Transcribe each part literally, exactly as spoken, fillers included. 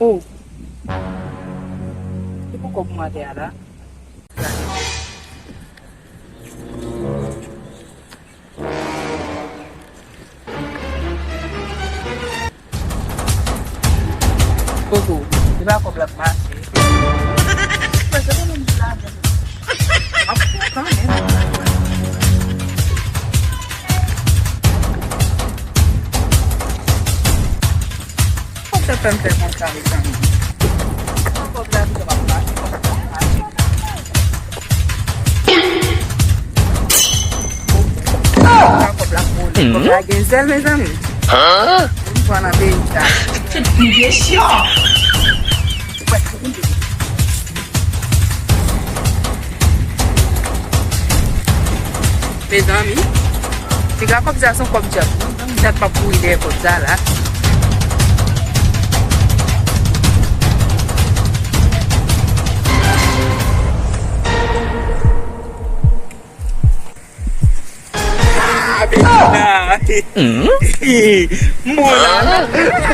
Oh. Se pou kòb mwen atè a la. Koko, se pa kòb la k mache. Mwen se mwen menm ki lajan. M ap fè kanmenm. Kòb sa fè m fè konsa, mezanmi. Kòb la ki ap mache, kòb la ap mache. Sa kòb la vole. Kòb la gen zèl, mezanmi. Moun pran nan peyi sa. Tèt pye sya. Mezanmi, piga kòb sa se yon kòb dyab. Mezanmi, dat m ap kouri dèyè kòb sa la. Ah, Bedjina! M bon la!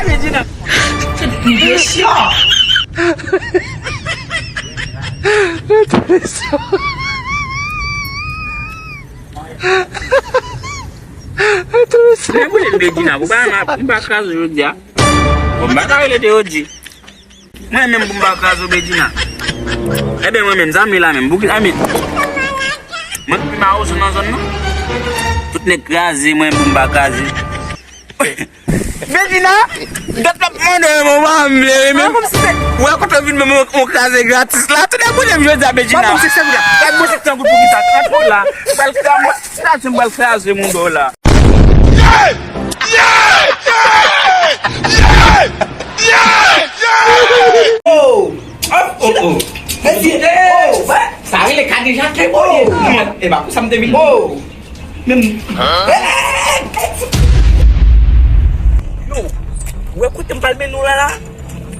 Bedjina! Tèt pye sya! Mwen konnen Bedjina, pou ba m ap, m pa kraze jodi a. Bon, m pa ka rele te yo di. Mwen menm pou m pa kraze w, Bedjina. Ebyen, mwen menm, zanmi la menm, pou ki zanmi? Mwen ki pi mawozo nan zòn nan. Tout nèg kraze, mwen menm pou m pa kraze. Bedjina, dat l ap mande w, mwen pa vle, men. Ou wè kote w vin, men, on kraze gratis la. Tout nèg konnen m jodi a, Bedjina. Gad mwen se tankou pou ki sa, trant la. Pral kraze, mwen pral kraze moun do la. Oh! Oh, oh, oh. Mèsi. Oh, wè. Sa rele kadejake, bro. Oh. E pa pou sa m te vin. Oh. Men m. Yo, wè kote m pral mennen w la la?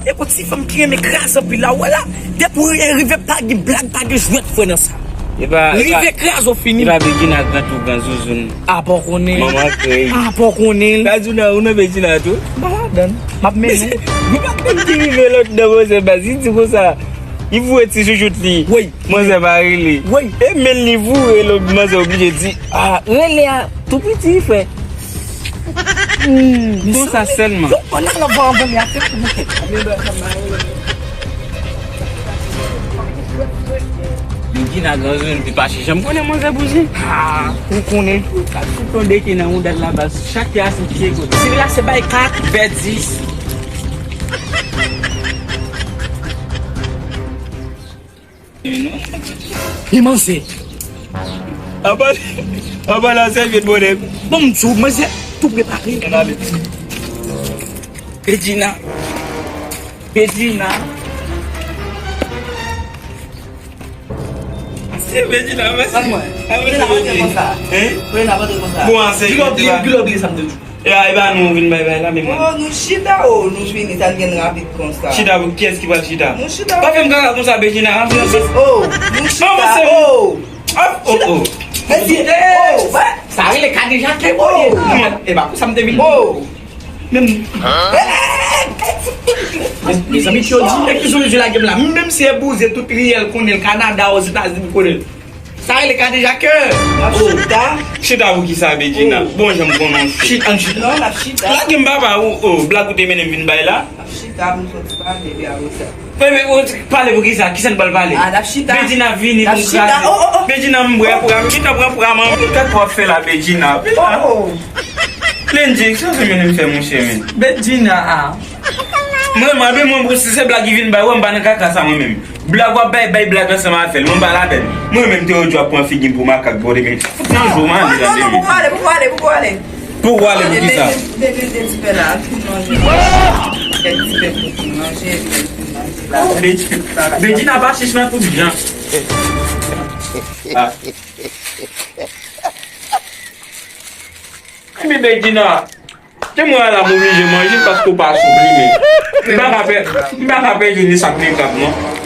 E pou ti fanm ki renmen kraze anpil la, wè la, depi w rive pa gen blag, pa gen jwèt, frè, nan sa. E pa, e pa, rive kraze w fini. E pa Bedjina gran tou gran zouzoun. Apa w konnen? Manman krèy. Apa w konnen? Kazuna, ou nan Bedjina tou? M pa ladann. M ap mennen w. Ou pa konn ki rive lòt nan manzè baz, li di konsa, li voye ti chouchout li. Wi. Manzè pa rele. Wi. E men li voye lòt manzè oblije di, ah, rele a tou piti, frè. Hmm, konsa sèlman. Yo, ann al anvan, anvan li ap fè pou mwen. Bedjina gran zouzoun, li pa chèche. M konnen manzè bouzen. Ah, ou konnen. Ka tout yon deke nan yon dat la baz. Chak te a se pye kote. Si la se bay kat, vè dis. Li manzè. Apa, apa la sèvyèt bonè. Bon, m di w, manzè tou prepare. Ann ale. Bedjina. Bedjina. Se Bedjina, mèsi. Sa mwen. Bedjina, pa antre konsa. Hein? Bedjina, pa antre konsa. Bon, ase. Gilò bliye, gilò bliye sa m te di w. E a, e pa nou vin bay bay la, men mwen. Oh, nou chita, oh, nou vini, sa n gen rapid konsa. Chita pou kiyès ki pral chita? Nou chita. Pa fè m kaka konsa, Bedjina, an franse. Oh, nou chita, oh. Oh, oh, oh. Mèsi, oh, wè. Sa rele kadejake, oh. E pa pou sa m te vin. Oh. Men. Mezanmi, yo di, e ki sou lage m la. Menm si e bouzen, tout riyèl konnen l, Kanada, Ozetazini konnen l. Sa rele kadejake. N ap chita. Chita pou ki sa, Bedjina? Oh. Bon, jan m konnen w chita. Chita, ann chita. Non, n ap chita. Lage m papa, ou, oh, blag ou te mennen m vin bay la. N ap chita, pou n sòti pale, epi apre sa. Men, men, ou pale pou ki sa? Ki sa n pral pale? Ah, n ap chita. Bedjina vini pou kraze. N ap chita. Oh, oh, oh. Bedjina, m bwè pran, chita pran pran, man. Kèk w ap fè la, Bedjina? Oh, oh. Lendji, sa w te mennen m fè, monchè, men? Bedjina, ah. Mwen, mwen, mwen, mwen, si se blag ki vin bay, wè, m pa nan kaka sa, mwen menm. Blag w ap bay, bay blag ansanm avè l. Mwen pa ladann. Mwen menm te yo di w ap pran figi m pou makak, bò de men. Fout nan jou, man, ale, tande, men. Pou ale, pou ale, pou ale. Pou ale pou ki sa? Bebe, bebe, bebe, ti pè la, tou manje. Kèk ti pè pou tou manje, kèk tou manje la. Bedjina pa chich nan tout jan. Ah. Epi Bedjina, te mwen la m oblije manje paske w pa souple, men. M pa ka pè, m pa ka pèdi ni sak mekap, non.